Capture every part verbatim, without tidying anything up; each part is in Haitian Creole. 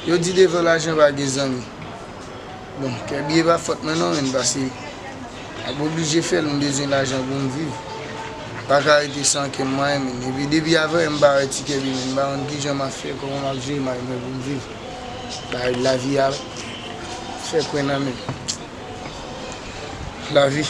Yo di devan lajan pa gen zanmi. Bon, kè byen pa fòt mwen non, menn, paske m ap oblije fè l, m bezwen lajan pou m viv. M pa ka rete san ankenn mwayen, menn. Epi depi avanyè m pa wè ti kè byen, menn. M pa konn kijan m ap fè, kòman m ap jere mari mwen pou m viv. Bay lavi a fè kwen nan men m. Lavi.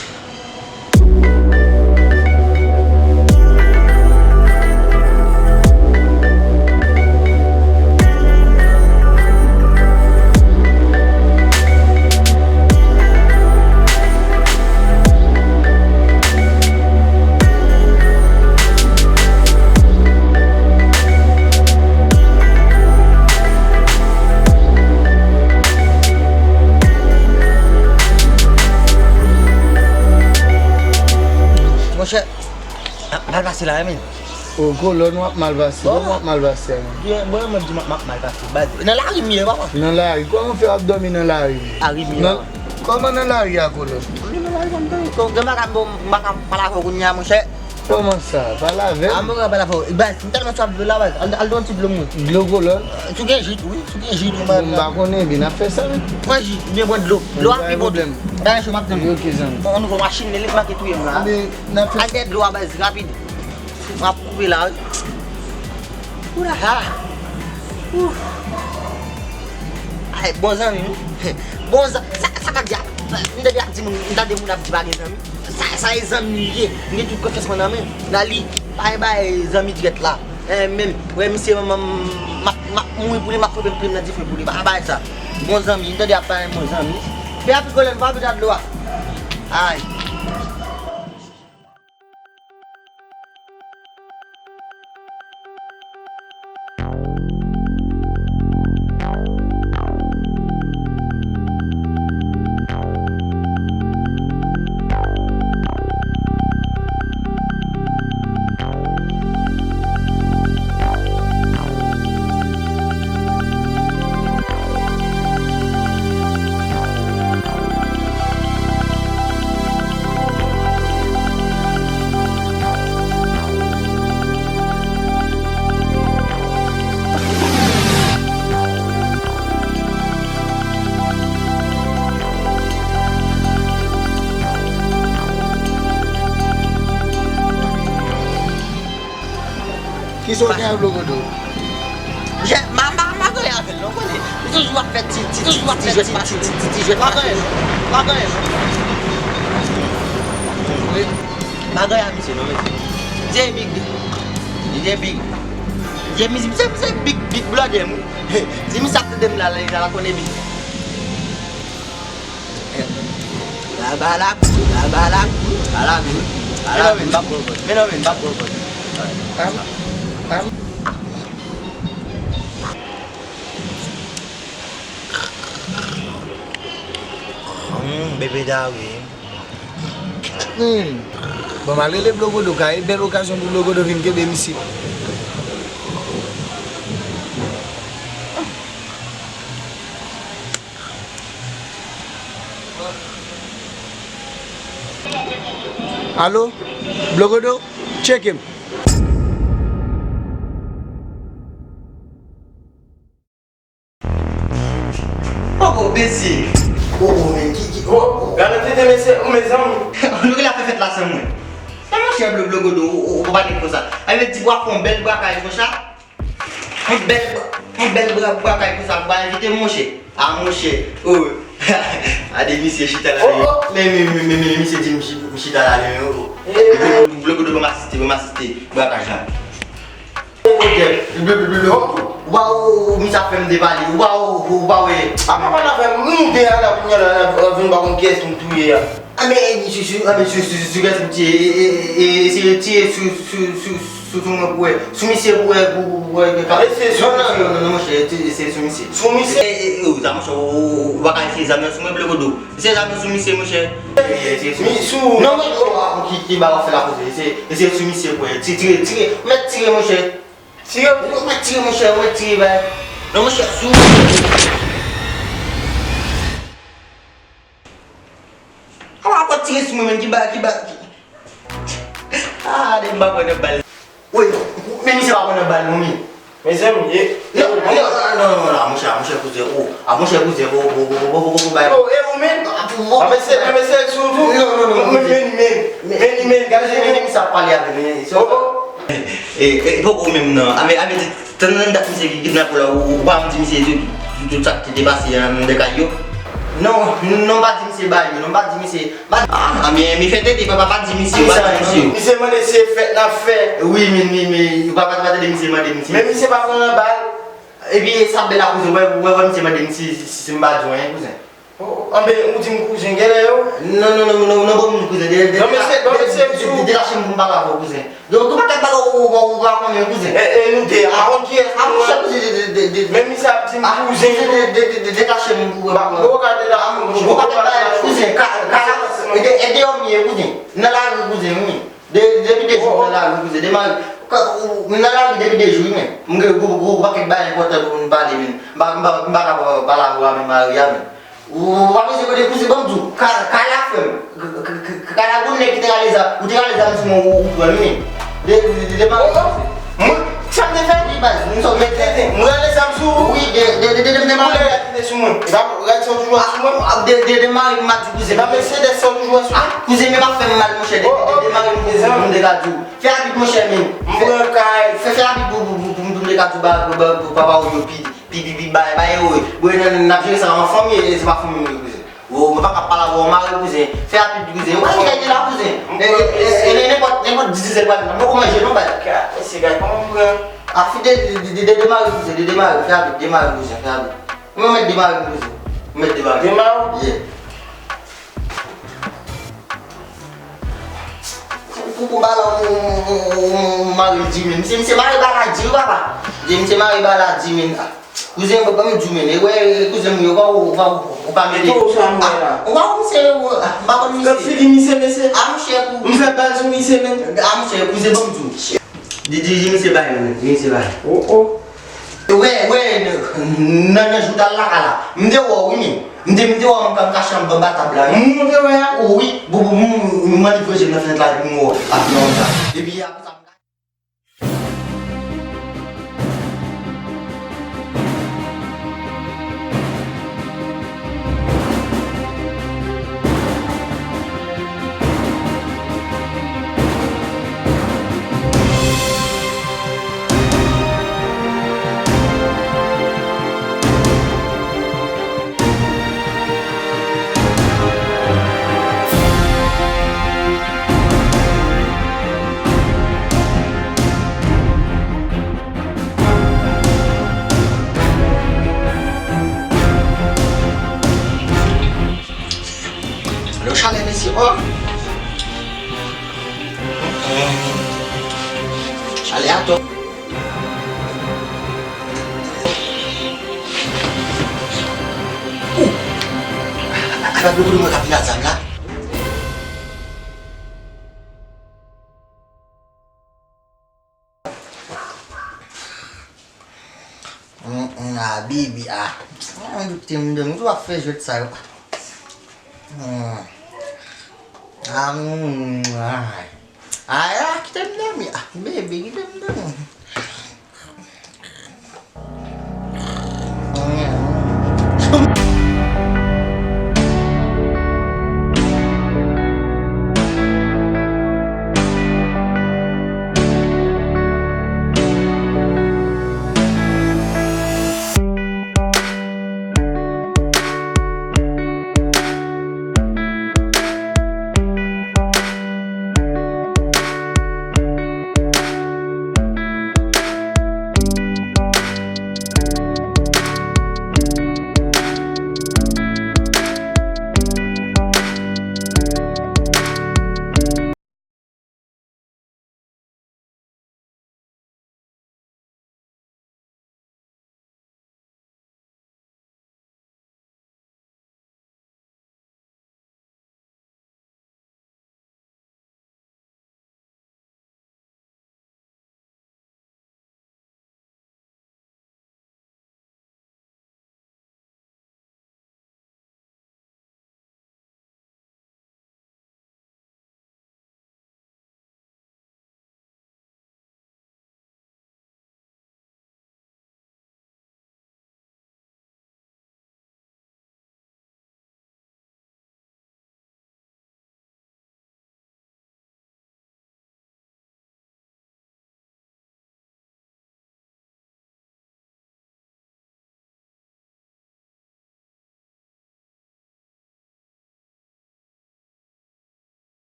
Monchè, m ap mal pase la wi, men. O, kolòn, w ap mal pase. Kòman w ap mal pase a, men? Byen, bon, mwen di m ap, m ap mal pase. Baz, nan lari m ye, papa. Nan lari? Kòman w fè w ap dòmi nan lari? Lari m ye, papa. Kòman nan lari a, kolòn? Mwen nan lari, m ap dòmi. Gen bagay m pa ka pale avè w kounye a, monchè. Kòman sa? Pale avè m. A, mwen ka pale avè w. Baz, m tèlman swaf dlo la, baz. Al, al dlo yon ti dlo, mwen. Dlo, kolòn? Si w gen ji tou, wi. Si w gen ji tou, m ba w. Bon, m pa konnen, ebyen n ap fè sa, wi. Pran ji, oubyen pran dlo. Dlo a pi bon tou. Bagay cho, m ap tann ou. Ok, zanmi. Yon nouvo machin, li, li manke touye m la. Ebyen, n ap fè. Al dèyè dlo a, baz, rapid. M ap koupe la, wi. Ou la, ha. Ou. Ay, bon zanmi, wi. Bon zanmi, sa, sa k ap di a? M tande y ap di moun, m tande moun ap di pa gen zanmi. Sa, sa e zanmi li ye. M gen tout konfyans mwen nan men l. Nan li, pa gen bagay zanmi dirèk la. Eh, menm, wè misye, m, m, m ap, m ap mouri pou li, m ap foupe plim nan dife pou li. Pa bagay sa. Bon zanmi, m tande y ap pale bon zanmi. Fè rapid, kolòn, pa vide dlo a. Ay. Kisa w gen ak Blogodo? Jè, m pa, m pa, m pa gen anyen avè l non, konnen. Li toujou ap fè ti, ti, ti, ti, ti jwèt, ti, ti, ti, ti, ti jwèt. M pa gen anyen non, m pa gen anyen non. Wi. M pa gen anyen ak misye non, mesye. Misye big. Misye big. Misye, misye, misye, misye big, big bloodè m wi. Si misye ap tande m la, la, la, la konnen big. Laba lakou, laba lakou, laba lakou, laba lakou. Men non, men, m p ap pran kòd. Am, am. Hmm, bebe da wi. Hmm. Bon, m al rele Blogodo, ka e bèl okazyon pou Blogodo vin kenbe misye. Alo? Blogodo? Tcheke m. Oh, oh, mesye. Oh, oh, men ki, ki, oh, oh. Gade tete, mesye, ou mezanmi. Nou gen la fè fèt la san mwen. Sa monchè Blo-, Blogodo, ou, ou, ou pa gen konsa. A vle di w ap fè yon bèl brakaj konsa. Yon bèl, yon bèl bra-, brakay konsa pou pa envite m, monchè. A, monchè. Oh. Gade misye chita la, men, men, men, men, men, misye di m chi-, m chita la, men, oh. Blogodo, ban m asiste, ban m asiste brakaj la. Oh, oh, Jeff, blo-, blo-, blo-, oh. Ou pa, oh, oh, misye ap fè m depale. Ou pa, oh, oh, ou pa wè. A, papa, n ap fè m moute a la, kounye a la, n ap vin pa konn kiyès m touye a. A, men, e, sou, sou, a, men, sou, sou, sou, sou kiyès m tiye, e, e, e, e, eseye tiye sou, sou, sou, sou, sou mwen pou wè, sou misye pou wè, pou, pou, pou wè, e, ka-, eseye sou misye. Non, non, non, non, non, monchè, ti-, eseye sou misye. Sou misye? E, e, e, ou, sa, monchè, ou, ou, ou, ou pa ka eseye zam nan sou mwen, Blogodo. Eseye zam nan sou misye, monchè. E, e, eseye sou misye. Non, men, ou, a, ki, ki ba w fè la koze, eseye, eseye sou misye pou wè, ti-, tire, tire, mèt tire, monchè. Tire, ou mèt tire, monchè, ou mèt tire, bay. Non, monchè, sou. Ala w ap tire sou mwen menm, ki ba, ki ba, ki. Ah, de m pa pran nan bal. Woy, men misye pa pran nan bal non, men. Mezanmi, e. Non, non, non, non, non, non, monchè, monchè kouzen, o, a, monchè kouzen, o, o, o, o, o, o, bay. O, e ou menm? A, pou mwen. A, mesye, a, mesye, sou tou. Non, non, non, non, men, men, men, men, men, gade, men, men, sa ap pale avè m, men, se. O, o. E, e, poko menm, non. A, men, a, men, tann nan dat misye ki kidnape w la, ou, ou pa janm di misye tout, tout, tout sa ki te pase anndan kay yo? Non, non, m pa di misye bagay yo, non, m pa di misye. Ah, men, men fè tete, papa, pa di misye, pa di misye. Misye mande si se fèt n ap fè. Wi, men, men, men, papa, pa tande misye mande misye. Men misye pa pran nan bal. Epi, sa bèl la, kouzen, wè, wè, wè, misye mande misye si, si, si m pa di w anyen, kouzen. O, anben, ou di m kouzen, genlè yo. Non, non, non, non, non, bon, kouzen, de, de, non, mesye, non, mesye, de, de, de, detache m pou m pale avè w, kouzen. Donk, tou pakèt bagay ou, ou, ou pa konnen, kouzen. E, e nou de, a, konn kiyès nou an? Monchè, kouzen, de, de, de, de, men misye ap di m kouzen. Kouzen, de, de, de, de, detache m pou, ba, pou, ba, ba, ba, kouzen, ka, ka, e de, e deyò m ye, kouzen. Nan lari, kouzen, wi. De, depi de jou, nan lari, kouzen. Demare, ka, ou, nan lari depi de jou, wi, men. M gen gwo, gwo, gwo pakèt bagay enpòtan pou m pale, men. M pa, m pa, m pa ka pale avè w, men, mari a, men. Ou pa bezwen kote kouzen, ban m di w, ka, kay la frè m. K-, k-, k-, kay la gon nèg ki te rale zam, ou te rale zam sou mwen, ou, ou pran l, men. De, de, de, de, oh, oh. Mwen, sa m te fè? Wi, baz, m sot mete. Mwen rale zam sou ou? Wi, de, de, de, de, de, de, de, mwen rale zam sou mwen. E pa, rad sa w toujou wè sou mwen? Ah, de, de, de, mari m, m ap di kouzen. E pa Mercedes sa w toujou wè sou mwen? Ah, kouzen, men pa fè m mal, monchè. De, de, de, mari m, kouzen, m te ka di w. Fè rapid, monchè, men. M pran kay. Fè, fè rapid pou, pou, pou, pou, pou m te ka di w ba, ba, ba, pou papa w yo pi. Pi, pi, pi, bay, bay, wi. Bon, n, n ap jere sa an fanmi, e se pa fanmi m, wi, kouzen. Ou, ou pa ka pale avè w mari, kouzen. Fè rapid, kouzen. Ou pa gen kay la, kouzen. E, e, e, e, nenpòt, nenpòt dis, dis èd pral, m poko manje, non, bay. Ka, mesye, gade kòman m pran. A, fi de, de, de, de, demare, kouzen, de, demare, fè rapid, demare, kouzen, fè rapid. Mwen mèt demare, kouzen. Mwen mèt demare. Demare? Yeah. Pou, pou, pou bala, ou, ou, ou, ou, ou mare l di mil. Misye, misye mare bala di wi, papa. Misye, misye mare bala di mil. Ah, kouzen, ban, ban m di w, men. E wè, kouzen m yo, ou pa, ou pa, ou pa mete. E tou sa m wè la. Ah, ou pa wè misye, ou, ah, m pa konn misye. Gad figi misye, mesye. Ah, monchè, pou. M fè bal sou misye, men. Ah, monchè, kouzen, ban m di w. Di, di, di misye bay, men. Di misye bay. Oh, oh. Wè, wè, nan, nan jou t al lakay la. M te wè w, wi, men. M te, m te wè w, m ka, m kache anba tab la, wi. Moun ou te wè a? O, wi. Bon, bon, m, m, m annik voye je m nan fenèt la, epi m wè w ap nan sa. Epi apre sa, m ka. Alo, chalè, mesye, o! Chalè atò. Ou! Gad lòt moun k ap vin ak zam la. Hum, hum, ah, baby, ah. Ah, m doute m dòmi. Ou ap fè jwèt sa yo. Hum. Ah, hum, ah. Ah, ah, kite m dòmi. Ah, baby, kite m dòmi.